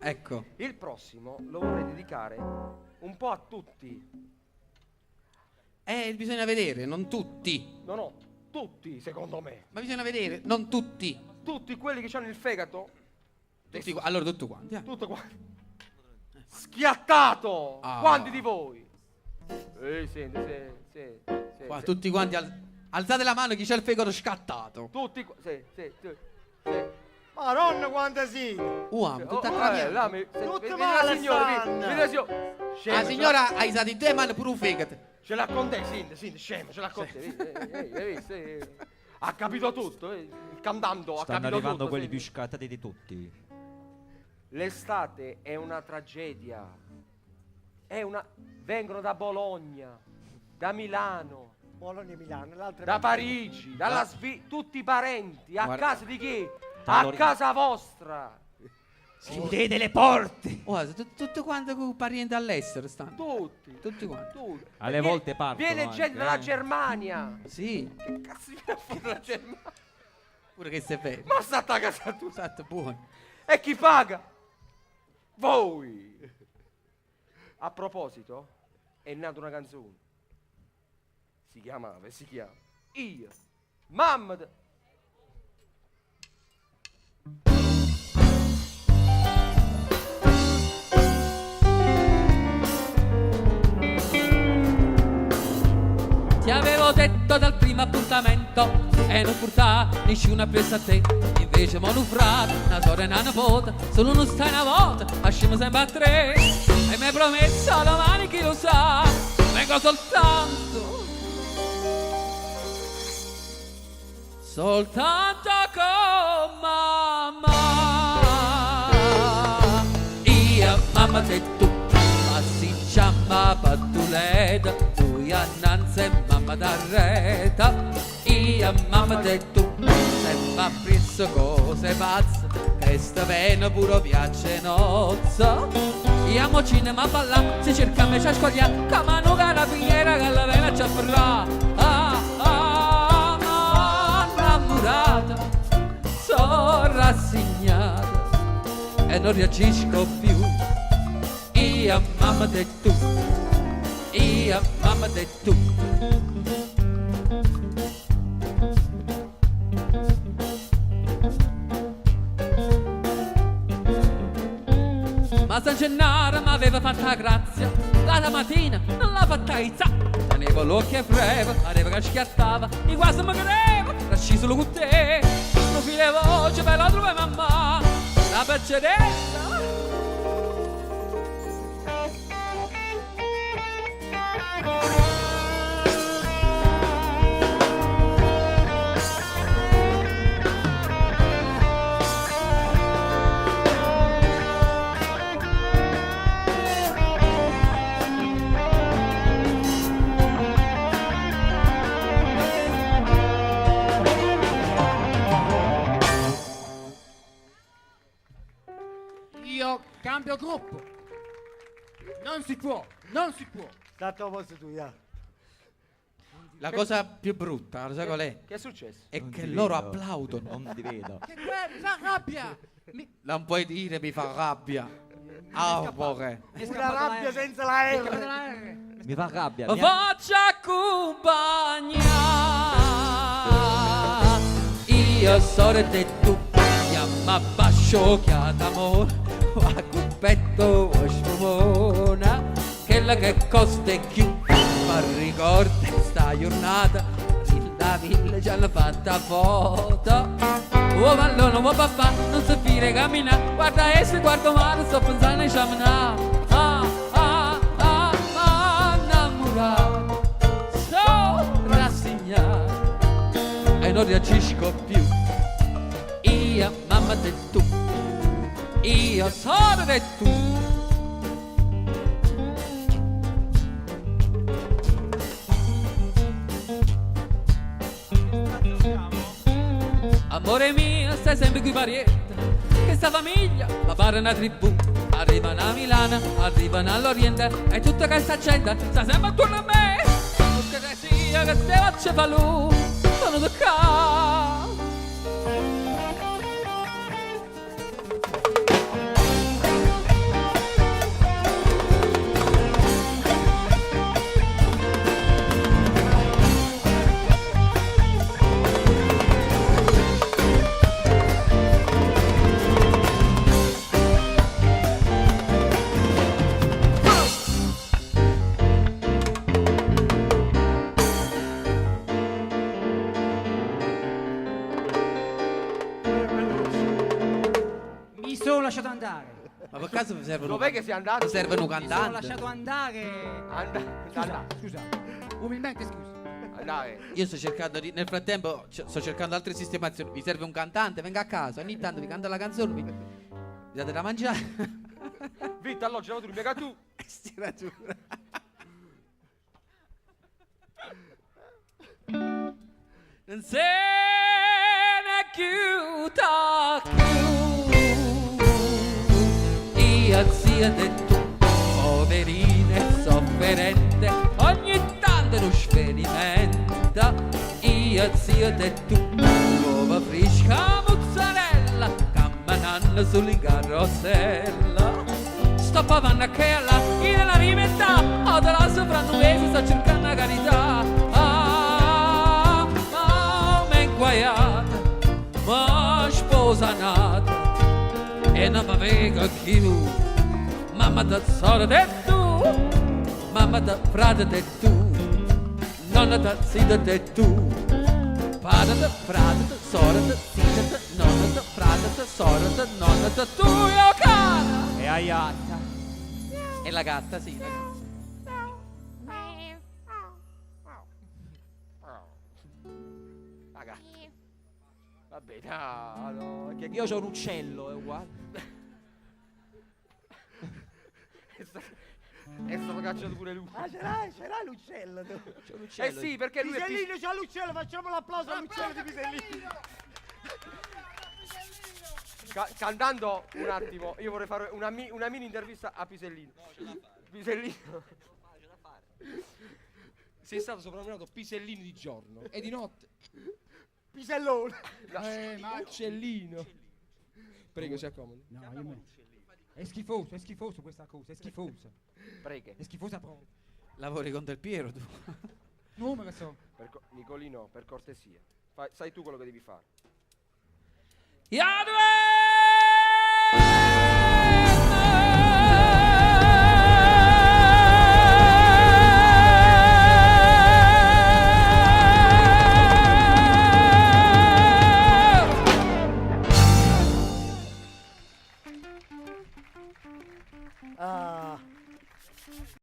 Ecco. Il prossimo lo vorrei dedicare un po' a tutti. Bisogna vedere, non tutti. No, no, tutti secondo me. Ma bisogna vedere, non tutti. Tutti quelli che hanno il fegato. Tutti, allora tutto quanti. Tutto quanti. Schiattato! Ah. Quanti di voi? Sì, sì, sì, sì, Qua, sì. tutti quanti alzate la mano chi c'ha il fegato scattato. Tutti sì, sì, sì, sì. Madonna quanta sì! Uomo, tutta Oh, traviata. là mi, se, Tutte vedi la male signora, vedi, stanno. vedi la signora. Scema, La ce signora l'ha ha alzato in due mani pure un fegato. Ce l'ha con te, sì, sì, scemo, ce l'ha con te. Vedi, vedi, vedi, sì. Ha capito tutto, il cantando ha Stanno capito arrivando tutto, quelli sì. più scattati di tutti. L'estate è una tragedia. È una... Vengono da Bologna, da Milano, Bologna e Milano, l'altra da Parigi, dalla Svizzera, tutti i parenti, a Guarda. casa di chi? Da A Lori- casa vostra. Chiudete le porte! Oh, tutto quanto con parenti all'estero stanno. Tutti. Tutti quanti. Tutti. Alle Viene- volte partono Viene anche, gente dalla eh. Germania. Sì, Che cazzo viene a fare la Germania? pure che se vero. Ma sta a casa tua. Esatto, buono. E chi paga? Voi. A proposito, è nata una canzone. Si chiamava e si chiama Io, mamma de- Ti avevo detto dal primo appuntamento e non portare nessuno appresso a te. Invece mo un frate, una sorella e una nipote, solo non stai una volta, asciamo sempre a tre. E mi hai promesso domani chi lo sa, vengo soltanto, soltanto con mamma. Io, mamma te tu, passicciamma pattuleta, tu innanzi e mamma da reta. Io, mamma te tu, se va presso cose pazze, che sta bene pure piace nozza. Io mo cinema a ballà, se cerca me ci squaglia, come una carabiniera che la vena ci afferrà. Ah, ah, ah, innamorata, sono rassegnata e non reagisco più. Io, mamma te tu, io, mamma te tu. Ma San Gennaro mi aveva fatta grazia, la mattina non l'ha fatta aizzà. Tenevo l'occhio e freva, pareva che schiattava, e quasi mi credeva, lasci solo con te. Non file voce per la trova mamma, la peccerella. Io cambio gruppo. Non si può, non si può. State a posto tu, ya. La cosa più brutta, lo sai qual è? Che è successo? È Non che ti loro vedo. applaudono. Non ti vedo. Che guerra, mi fa rabbia. Mi... Non puoi dire mi fa rabbia. Ah, porre. Mi è Una scappata la rabbia R. senza la Mi è scappata R. la R. Mi fa rabbia. Mi Faccia compagnia. Io sono te tu, chiama bascio chiamore, a cuppetto o sfumona, quella che costa di più, ma ricorda sta giornata, la villa ci hanno fatta foto. Oh pallone, oh papà, non si fida camminare, guarda e se guardo male, sto pensando a camminare. Ah, ah, ah, ah, innamorato, so rassegnato e non reagisco più. Io, mamma te tu, io sono te tu. Amore mio, stai sempre qui parietta, che sta famiglia va pare una tribù. Arrivano a Milano, arrivano all'Oriente e tutta questa gente sta sempre attorno a me. Perché sia che ste facce fa lui, sono toccato. lasciato andare. Ma per caso vi serve un Dov'è che sei andato? Vi serve un Mi sono cantante? lasciato andare. Anda, Scusa, scusa. Umilmente scusa. andare. Io sto cercando di. Nel frattempo sto cercando altre sistemazioni. Vi serve un cantante? Venga a casa, ogni tanto vi canta la canzone, vi date da mangiare. Vitto, alloggia, tu, mica tu. Stiratura. Non se ne chiuda più. Io zia de tu, poverina e sofferente, ogni tanto non sperimenta. Io zia de tu, uova fresca mozzarella, camminando sulla carrozzella. Sto pavando a quella, io la rimetà, ho la soprannumese, sto cercando la carità. Ah, ma m'è inguaiata, ma sposa nata, e non mi vedo più. Mamma da sorella e tu, mamma da frate e tu, nonna da zia e tu. Padre, frate, sorella, zia, nonna, frate, sorella, nonna, tu io cara. E aiatta. E la gatta, sì. La gatta. La gatta. Vabbè, no, no, che Io c'ho un uccello, è uguale. è stato cacciato pure lui. Ah, ce l'hai l'uccello tu. C'ho un Eh uccello. sì, perché lui è Pisellino c'ha l'uccello, facciamo l'applauso all'uccello di Pisellino. Cantando un attimo, io vorrei fare una, una mini intervista a Pisellino. Pisellino. Sei stato soprannominato Pisellino di giorno e di notte. Pisellone. Ma uccellino. Prego, si accomodi. No, io me- È schifoso, è schifoso questa cosa, è schifosa. Prego. È schifosa proprio. Lavori con Del Piero tu. Nome che so. Nicolino, per cortesia, sai tu quello che devi fare. Yadwe! Ah.